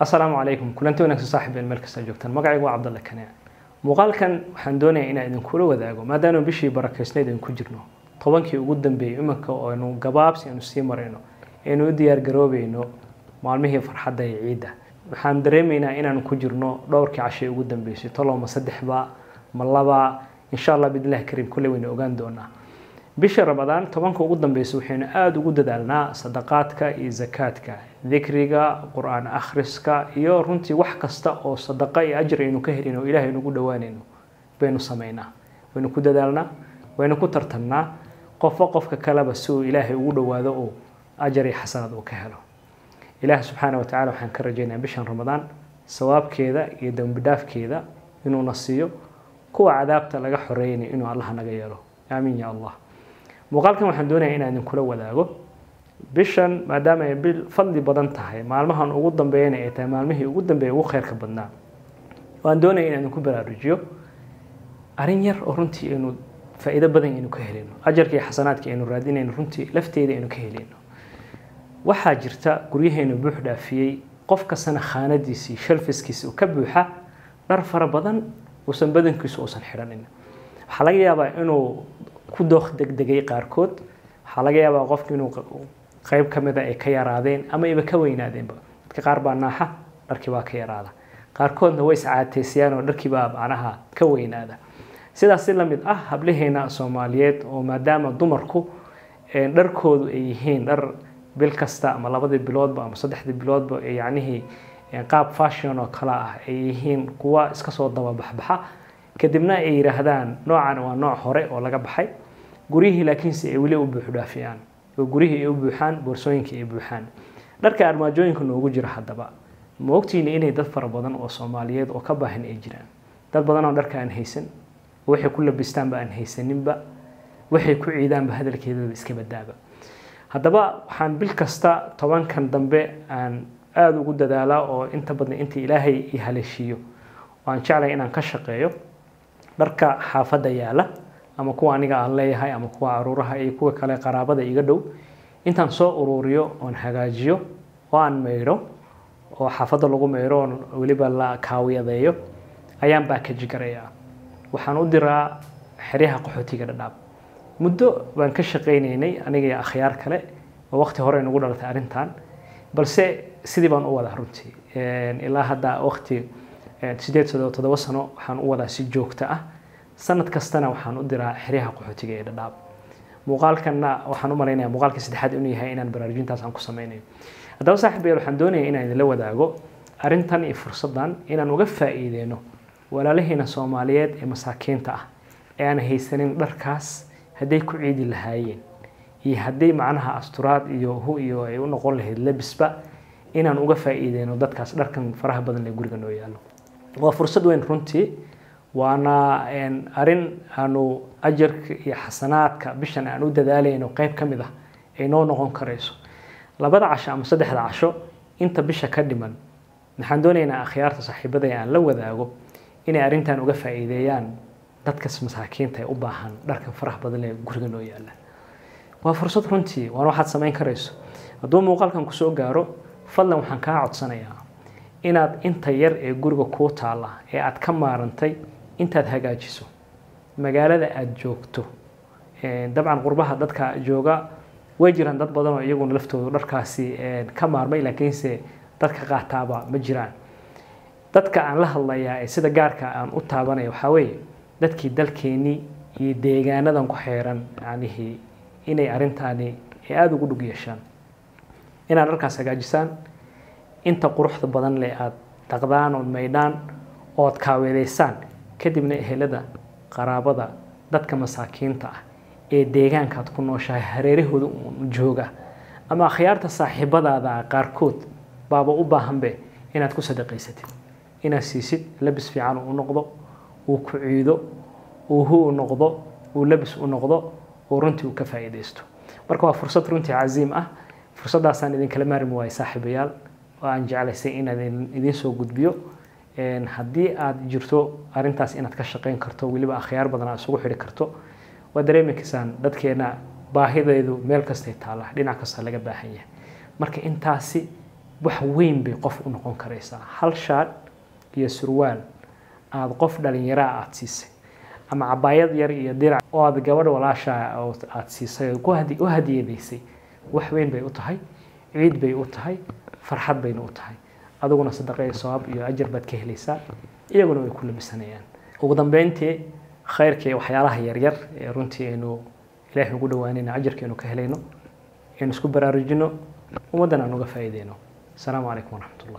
Asalaamu calaykum, kulanti wanaagsan saaxiibeen meel kasta joogtaan. Magacaygu waa Cabdalle Kanee. Muuqaalkan waxaan doonayaa inaan idinkula wadaago, maadaama bishii barakaysnayd aynu ku jirno, 10kii ugu dambeeyey iminka oo aynu gabaabsi aynu sii marayno, aynu u diyaar garoobayno maalmihii farxadda iyo ciidda. Waxaan dareemaynaa inaanu ku jirno dhowrkii cashay ugu dambeysay. Tolow ma saddexba ma laba? Insha Allah biidnillahi kariim kolley waynu ogaan doonaa. Bisha Ramadaan 10ka ugu dambeysa waxaynu aada ugu dadaalnaa sadaqaadka iyo zakaadka, dikriga, qur-aan akhriska iyo runtii wax kasta oo sadaqa iyo ajir aynu ka helino oo Ilahay nugu dhowaanayno baynu sameynaa, waynu ku dadaalnaa, waynu ku tartamnaa qofba qofka kaleba si uu Ilaahay ugu dhowaado oo ajar iyo xasanaad uu ka helo. Ilaah subxaana wa tacala waxaan ka rajaynaa bishan Ramadaan sawaabkeeda iyo dembi dhaafkeeda inuuna siiyo, kuwa cadaabta laga xoreeynayo inuu Allah naga yeelo. Aamiin ya Allah. Muuqaalkan waxaan doonayaa inaan idinkula wadaago bishan, maadaama ay bil fadli badan tahay, maalmahan ugu dambeeyana ay tahay maalmihii ugu dambeeyay ugu khayrka badnaa. Waan doonaya inaan idinku baraarujiyo arrin yar oo runtii aynu faa'iido badan aynu ka helino, ajarka iyo xasanaadka aynu raadinayno runtii lafteeda aynu ka helino. Waxaa jirta guryaheenu buux dhaafiyey, qof kastana khaanadiisii shelfiskiisi uu ka buuxa dhar fara badan uusan badankiisu uusan xidhanin. Waxaa laga yaabaa inuu ku dooq degdegay qaarkood, waxaa laga yaabaa qofku inuu qayb ka mida ay ka yaraadeen ama iba ka weynaadeenba. Dadka qaar baa naaxa, dharkii baa ka yaraada, qaarkoodna way iscaateysayaan oo dharkii baa macnaha ka weynaada. Sidaas si lamid ah hablaheena Soomaaliyeed, oo maadaama dumarku dharkoodu ay yihiin dhar bil kasta ama labadii biloodba ama saddexdii biloodba yacnihii qaab fashion oo kale ah ay yihiin, kuwa iska soo dababaxbaxa, kadibna ay yidhaahdaan noocan waa nooc hore oo laga baxay, guryihii laakiinse ay weli u buux dhaafiyaan oo guryihii ay u buuxaan, boorsooyinkii ay buuxaan, dharka armaajooyinka noogu jira. Haddaba ma ogtiina inay dad fara badan oo Soomaaliyeed oo ka baahan ay jiraan? Dad badan oo dharka aan haysan, waxay ku labistaanba aan haysaninba, waxay ku ciidaanba hadalkeedaba iska badaaba. Haddaba waxaan bil kasta 10kan dambe aan aada ugu dadaalaa oo inta badan inta Ilaahay i haleeshiiyo waan jeclay inaan ka shaqeeyo dharka xaafadda yaala, ama kuwa aniga aan leeyahay ama kuwa caruuraha iyo kuwa kale qaraabada iga dhow, intaan soo ururiyo oon hagaajiyo oo aan maydho oo xaafadda lagu maydho oon weliba la kaawiyadeeyo ayaan baakaji garayaa, waxaan u diraa xeryaha qaxootiga Dhadhaab. Muddo baan ka shaqaynaynay aniga iyo akhyaar kale oo waqti hore nagu dhalatay arrintan, balse sidii baan u wadaa runtii ilaa hadda, waqti 8 sano, 7 sano waxaan u wadaa si joogto ah. Sanad kastana waxaan u diraa xeryaha qaxootiga ee Dhadhaab. Muuqaalkanna waxaan u malaynayaa muuqaalkii saddexaad inuu yahay inaan baraarujintaas aan ku sameynayo. Haddaba saaxiibayaal, waxaan doonaya inaan idinla wadaago arrintan iyo fursaddan inaan uga faa'iideyno walaalaheena Soomaaliyeed ee masaakiinta ah ee aan haysanin dharkaas hadday ku ciidi lahaayeen iyo hadday macnaha asturaad iyo hu iyo ay u noqon lahayd labisba, inaan uga faa'iideyno dadkaas dharkan faraha badan ee guriga noo yaallo. Waa fursad weyn runtii, waana arrin aanu ajarka iyo xasanaadka bishan aan u dadaalayno qayb ka mid ah ay noo noqon karayso. Labada casho ama saddexda casho inta bisha ka dhiman waxaan doonaynaa akhyaarta saaxiibada aan la wadaago inay arrintan uga faa'iideeyaan dadkas masaakiinta ee u baahan dharkan faraha badan ee guriga noo yaalla. Waa fursad runtii, waana waxaad samayn karayso. Hadduu muuqaalkan kusoo gaaro, fadlan waxaan kaa codsanayaa inaad inta yar ee guriga kuu taalla ee aad ka maarantay intaad hagaajiso magaalada aada joogto. Dabcan qurbaha dadka jooga way jiraan dad badan oo iyaguna laftoodu dharkaasi ka maarmay, laakiinse dadka qaataaba ma jiraan. Dadka aan la hadlayaa ee sida gaarka aan u taabanaya waxaa weeye dadkii dalkeenii iyo deegaanadan ku xeeran, yacnihii inay arrintaani ay aada ugu dhug yeeshaan, inaad dharkaas hagaajisaan, inta quruxda badan leh aada dhaqdaan ood maydhaan ood kaaweedeysaan, kadibna ehelada, qaraabada, dadka masaakiinta ah ee deegaankaad ku nooshahay hareerahooda uun jooga ama akhyaarta saaxiibadaada qaarkood baaba u baahanbe inaad ku sadaqaysatid, inaad siisid labis fiican uu noqdo, uu ku ciido, uu hu u noqdo, uu labis u noqdo, uu runtii uu ka faa'iidaysto. Marka waa fursad runtii casiim ah. Fursaddaasaan idinkala maarmi waayay saaxiibayaal oo aan jeclaysay inaan idiin soo gudbiyo. Haddii aad jirto arrintaas inaad ka shaqayn karto, weliba akhyaar badan aad isugu xidhi karto, waa dareemi karsaan dadkeena baahideedu meel kastay taalla, dhinac kasta laga baahan yahay. Marka intaasi Wax weyn bay qof u noqon karaysaa. Hal shaadh iyo surwaal aada qof dhalinyaraa aada siisay, ama cabaayad yar iyo dirac oo aada gabadh walaashaa oo aada siisay oo u hadiyadaysay, wax weyn bay u tahay, ciid bay u tahay, farxad bayna u tahay. Adiguna sadaqa iyo sawaab iyo ajar baad ka helaysaa, iyaguna way ku labisanayaan. Ugu dambeyntii, khayrka iyo waxyaalaha yaryar ee runtii aynu Ilaahay ugu dhawaanayno, ajarka aynu ka helayno, aynu isku baraarujino, ummaddan aan uga faa'iideyno. Asalaamu calaykum waraxmat ullah.